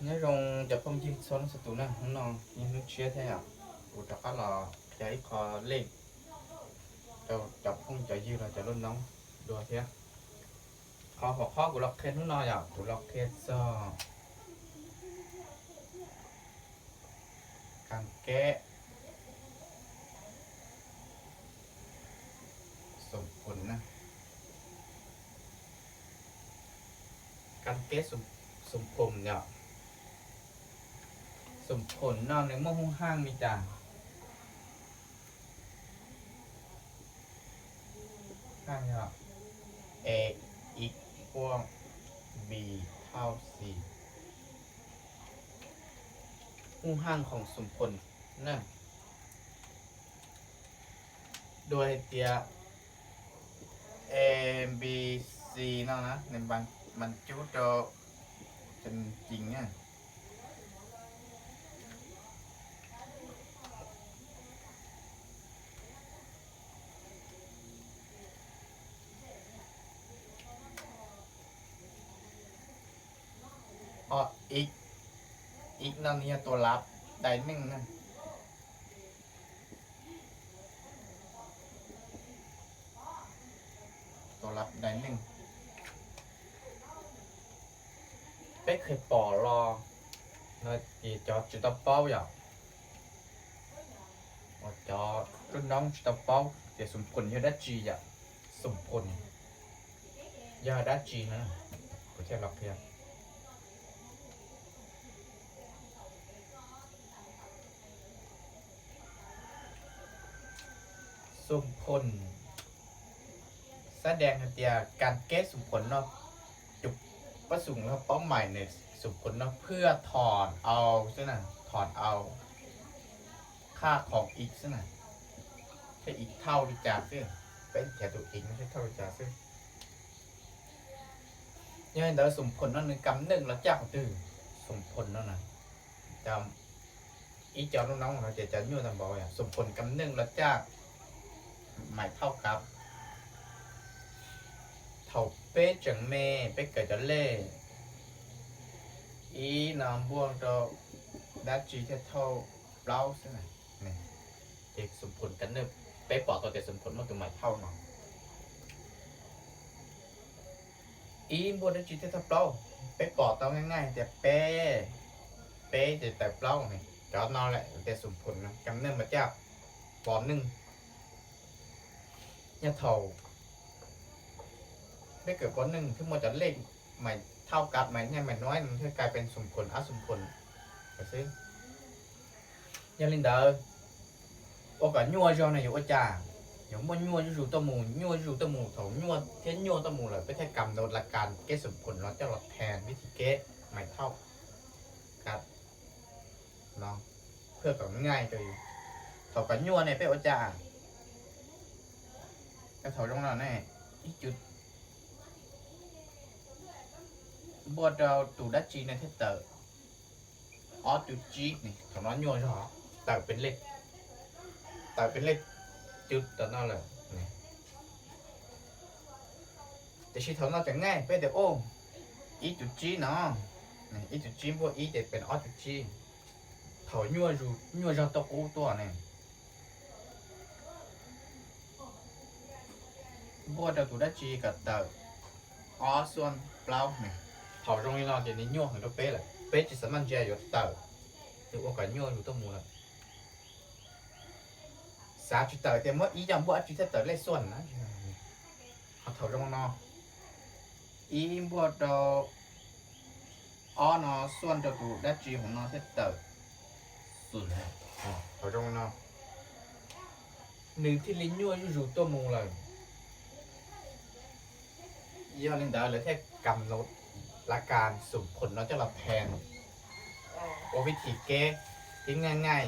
Nyob zoo cov phooj ywg txhua leej txhua tus na, hnub no yog hnub tshiab thiab yom, kuv rov qab los qhia ib qho lej rau cov phooj cov ywg los cov lub noob dua thiab. Qhov hauv qhov kuv los qhia hnub no yom, kuv los qhia txog kas keb xum phoom na. Kas keb xum phoom yom. Xum phoom no nws muaj hwj haj li cas? Hwj haj yog A, X, poj, B, thauj, C. Hwj haj khoom xum phoom na. Dua hais tias A, B, C no na, nws mas cub rau cing na. Ho X, X no nws yog tua lav dai neej na. Tua lav dai neej. Peb kheev pom los no ces cov tsis tau paub yom, cov lub noob tsis tau paub tias xum phoom yog dab tsi yom. Xum phoom yog dab tsi na, kuv thiaj los qhia. Xum phoom, xab dees hais tias kas keb xum phoom no, tus pab xum no paub mais nws xum phoom no phwj thom au xwb na, thom au qhaj khoom ib xwb na, thiab ib thauj li cas xwb, peb nrhiav tus ib no thiab thauj li cas xwb. Yog li ntawd xum phoom no nws kam neej los caj qhov twg? Xum phoom no na, ib co lub noob no ces cov nyuaj tau npaum yom, xum phoom kam neej los caj mais thauj kav. Thaum peb tseem me peb kawm cov lej, ib no npuaj rau dab tsi thiaj thauj plaub xwb na. Ces xum phoom kam neej, peb pom tau tias xum phoom muaj tus mais thauj no. Ib npuaj dab tsi thiaj thauj plaub, peb pom tau nqaij nqaij tias peb, peb ces tawm plaub ne. Cov no lawm tias xum phoom no kam neej mas caj pos neej. Yog thaum peb kawm pos neej thiaj muaj cov lej mais thauj kav mais nyaj mais nuav no thiaj kais pes xum phoom ab xum phoom xwb. Yog li ntawd, ua kom nyuaj zog no yuav ua cas? Yuav muaj nyuaj zuj zus tuaj mus, nyuaj zuj zus tuaj mus, thaum nyuaj thiab nyuaj tuaj mus lawm peb thiaj kam ntau la kas keb xum phoom no coj los thas vib thib keb mais thauj kav no, phwj kom nqaij rau yus. Thaum kom nyuaj ne peb ua cas? Thaum zoo no ne, ib cuv npuaj rau tus dab tsi ne thiaj tawm ob cuv tsib, thaum no nyuaj zog, tawm pes lej, tawm pes lej cuv tom no lawm. Tiam sis thaum no tseem nqaij, peb tias ib cuv tsib no, ib cuv tsib npuaj ib ces pes ob cuv tsib. Thaum nyuaj zog tuaj qub tuaj ne, npuaj rau tus dab tsi kom tawm ob xuaj plaub ne. Thaum zoo li no ces nws nyuaj heev rau peb lawm, peb tsis xav maj ntsia yuav tawm, nws ua kom nyuaj zus tuaj mus lawm. Xav tsis tawm tias muab ib coj npuaj dab tsi thiaj tawm lej xuaj na. Ho thaum zoo no, ib npuaj rau ob no xuaj rau tus dab tsi hauv no thiaj tawm xwm. Thaum zoo no nws thiaj li nyuaj zuj zus tuaj mus lawm. Yog li ntawd lawv thiaj kam ntau la kas xum phoom no coj los thas ua vib thim keb thiab nqaij nqaij.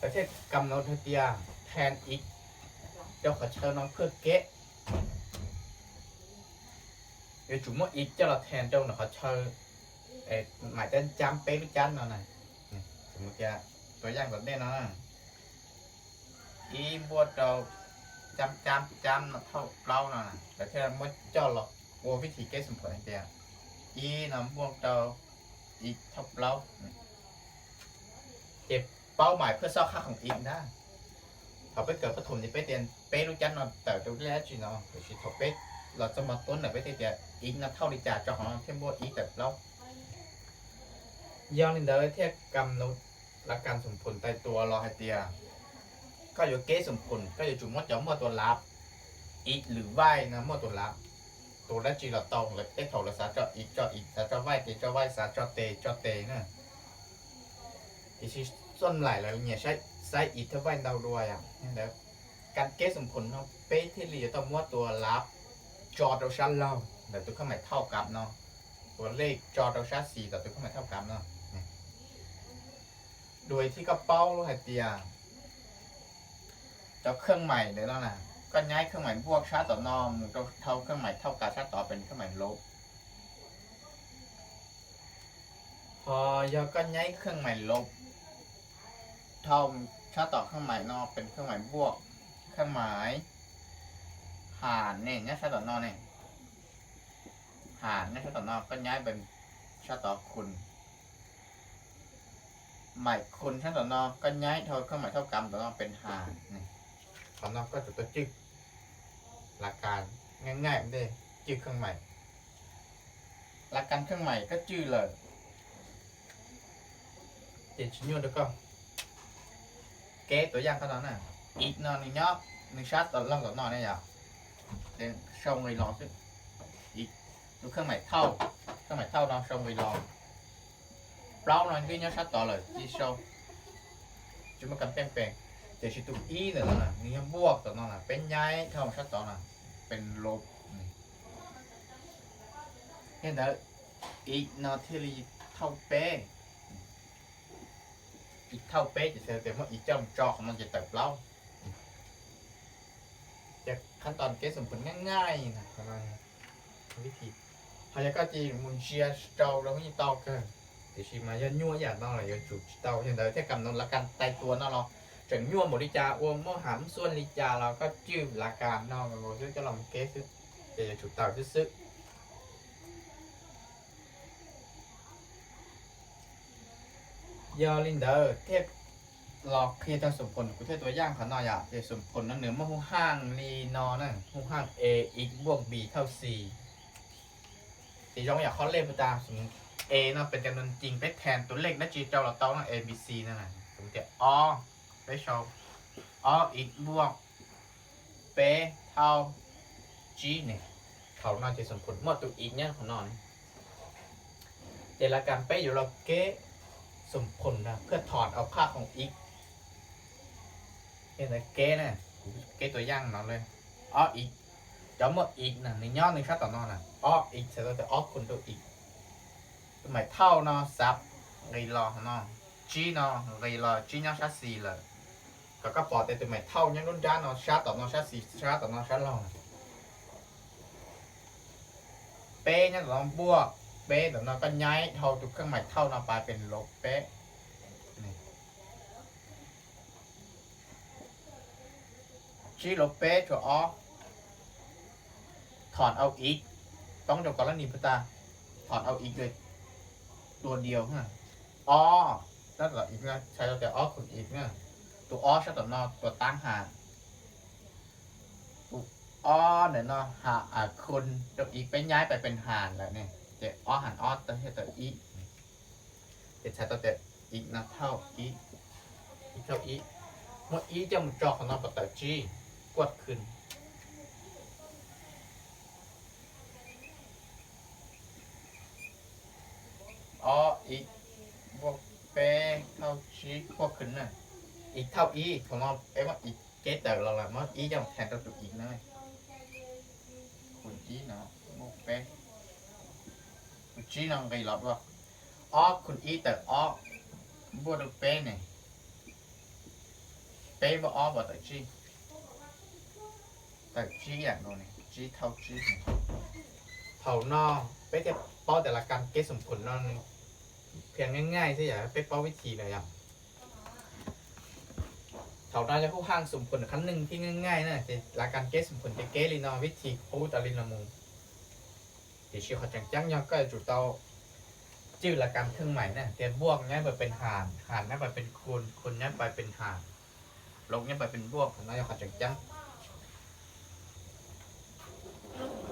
Lawv thiaj kam ntau hais tias thas ib rau qhov chaw no phwj keb. Yuav tsum muab ib coj los thas rau ntawm qhov chaw mais cab cab peb lub cab no na. Tus yaj tom ntej no, ib npuaj rau cab cab cab no thauj plaub no, lawv thiaj muab coj los ua vib thim keb xum phoom hais tias ib no muaj rau ib thauj plaub. Ces paub mais phwj xoj khab khoom ib ntag. Thaum peb kawm pab thum ces peb tias peb lub cab no tawm rau lub dab tsi no, tiam sis thaum peb los txog mos tuab ntawm peb thiaj tias ib no thauj li cas tso qhov no thiaj muaj ib tawm plaub. Yog li ntawd thiaj kam nws la kas xum phum tais tua los hais tias koj yuav keb xum phum koj yuav tsum muab cov muaj tua lav, ib lwm vaij no muaj tua lav, tua dab tsi los tau, lawv tej thaum lawv xav tso ib tso ib, xav tso vaij tes tso vaij, xav tso tes tso tes na. Tiam sis txoj laim lawv nyiam saib ib thawj vaij ntau dua yom. Ntawd kas keb xum phum no peb thiaj li yuav tau muab tua lav tso rau sab laug ntawm tus khab mais thauj kam no, tua lej tso rau sab xis ntawm tus khab mais thauj kam no. Dua thiab koj paub hais tias cov khab mais ntawm no na, koj nyaib khab mais npuaj sab tom no mus rau dhau khab mais thauj kam sab tod pes khab mais lov. Ho yog koj nyaib khab mais lov dhau sab tom khab mais no pes khab mais npuaj, khab mais has ne nyob sab tom no ne, has nyob sab tom no koj nyaib pes sab tod khun, mais khun sab tom no koj nyaib dhau khab mais thauj kam tom no pes has. Qhov no koj tsum tau cwj la kas nyaij nyaij ntej, cwj khab mais, la kas khab mais koj cwj lawm ces tsis nyuaj rau koj. Kev tua yaj qhov no na, ib no nws nyob nws sab tom loog tom no ne yom, sau nqis los xwb. Tus khab mais thauj, khab mais thauj no sau nqis los. Plaub no twb nyob sab tod lawm cia sau, tsis muaj kas peej pes. Tiam sis tus ib ntawm no nws yog npuaj tom no na, peb nyaib dhau sab tod na, pes lov. Yog ntawd ib no thiaj li thauj peb, ib thauj peb ces txhais tias muab ib coj mus tso qhov no ces tawm plaub. Ces khab toj kev xum phum nyaij nyaij na, vib thi. Ho yog koj cia mus ntsia rau rau yeej tau kawg, tiam sis mas yog nyuaj ib yam no lawm yuav tsum tsis tau. Yog ntawd thiaj kam nws la kas tais tua no los tseem nyuaj npaum li cas, ua muab has muab xuaj li cas los koj cwj la kas no nkaus xwb coj los mus kev xwb, ces yuav tsum tawm xwb xwb. Yog li ntawd thiaj los qhia txog xum phum, kuv thiaj tua yaj qhov no yom. Ces xum phum no nws muaj hu haaj li no na, hu haaj A X npuaj B thauj C. Ces zoo yam qhov lej puag ta, A no pes cov nus ncig peb thee tus lej dab tsi rau los tau no, A B C no, kuv tias ob, peb sau ob X npuaj peb thauj tsib ne. Thaum no ces xum phum muaj tus X nyob qhov no ne. Ces la kas peb yuav los kev xum phum na, phwj thom au qhaj khoom X. Kev na, kuv kev tua yaj no li ob X, cov muaj X na nws nyob nws sab tom no na, ob X txhais tau tias ob khun rau X. Tus mais thauj no xav nqis los no, tsib no nqis los tsib nyob sab xis lawm. Kom koj pom tias tus mais thauj nyob lub nrab no sab tom no sab xis, sab tom no sab laug na. Peb nyob tom no npuaj, peb tom no koj nyaib dhau tus kheej mais thauj no pas pes lov peb. Tsib lov peb tshuav ob. Thom au ib, poob rau kov lab nis puag ta, thom au ib li tua diau. Ob, tab tom ib txhais tau tias ob khun ib na. Tus ob sab tom no tua taab has. Tus ob ntawm no ha, khun rau ib peb nyaib pais pes has lawm ne, ces ob has ob tawm thiaj tawm ib. Ces txhais tau tias ib no thauj ib, ib thauj ib. Muab ib coj mus tso qhov no puas tawm tsib, kuaj khwb. Ob ib npuaj peb thauj tsib kuaj khwb na. Ib thauj ib, thaum no peb muab ib kev tawm los lawm, muab ib coj mus thee rau tus ib na. Khun ib no npuaj peb, khun tsib no nqis los dua. Ob khun ib tawm ob, npuaj rau peb ne. Peb npuaj ob puas tawm tsib? Tawm tsib yam nkaus ne, tsib thauj tsib. Thaum no peb thiaj paub tias la kas kev xum phum no nws pheej nyaij nyaij xwb yom, peb paub vib thib lawm yom. Thaum no yog hub haaj xum phum qhab neeg thiaj nyaij nyaij na, ces la kas kev xum phum ces kev li no, vib thib qub tas li no mus. Tiam sis qhov tseem ceeb yog koj yuav tsum tau cwj la kam kheej maim na, tias vuaj nyob pais pes has, has nyob pais pes khun, khun nyob pais pes has, lov nyob pais pes vuaj, qhov no yog qhov tseem ceeb.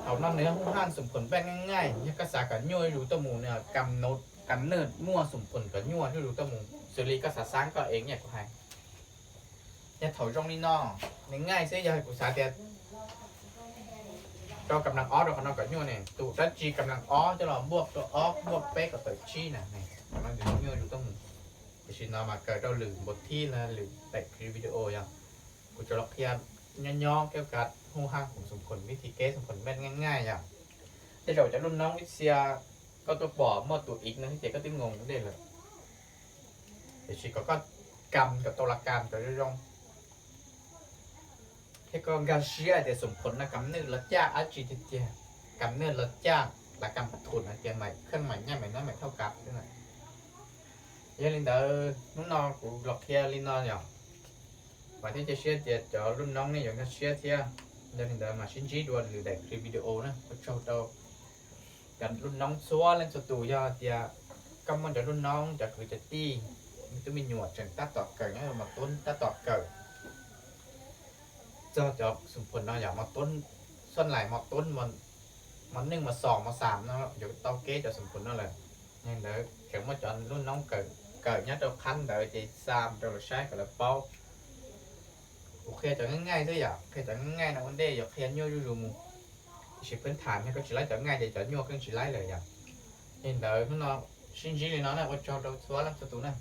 Thaum no nws hu haj xoom phoom npaj nqaij nqaij, yog koj xav kom nyuaj zuj zus tuaj mus, kam nwj muaj xoom phoom kom nyuaj zuj zus tuaj mus, xws li koj xav xav koj ev nyiaj kuv hais. Yog thaum zoo li no, nws nqaij xwb, yog kuv xav tias rau kam leej ob rau qhov no kom nyuaj ne, tus dab tsi kam leej ob coj los npuaj rau ob npuaj peb kom tawm tsib na, qhov no nws nyuaj zuj zus tuaj mus. Tiam sis no mas kawm rau lwm npau thib los lwm daim clip video yog kuv tsuas los qhia nyob nyob kev hu haj xoom phoom, vib thib kev xoom phoom npaj nqaij nqaij yom. Tej zaum cov lub noob ib txhia koj tuaj pom muaj tus ib no thiab ces koj twb ngoo dej lawm. Tiam sis kom koj kam kom tau la kam kom zoo zoo, thiab koj nkag siab tias xoom phoom no kam nwj los caj dab tsi tiag tiag, kam nwj los caj la kam thum hais tias maim kheej maim nyiaj maim nab maim thauj kam xwb na. Yog li ntawd hnub no kuv los qhia li no yom, vam thiab cia siab tias cov lub noob nej yuav nkag siab thiab. Yog li ntawd mas sib ntsib dua lwm daim clip video na, ua tsaug rau cov lub noob txhua leej txhua tus. Yog tias koj muaj cov lub noob, cov kwv cov tij, tub me nyuam tseem tab tom kawm nyob mos tub tab tom kawm txog cov xoom phoom no yom, mos tub, xuaj lais mos tub, mos neej mos xos mos xam no yuav tau kev cov xoom phoom no lawm. Yog li ntawd tseem muaj cov lub noob kawm nyob rau qhab ntawd ces xa rau lawv saib kom lawv paub. Kuv qhia cov nqaij nqaij xwb yom, qhia cov nqaij nqaij no ua ntej yuav qhia nyuaj zuj zus mus. Tiam sis pheej tham yog koj tsis laib cov nqaij ces cov nyuaj koj tsis laib lawm yom. Yog li ntawd hnub no sib ntsib li no na, ua tsaug rau txhua leej txhua tus na.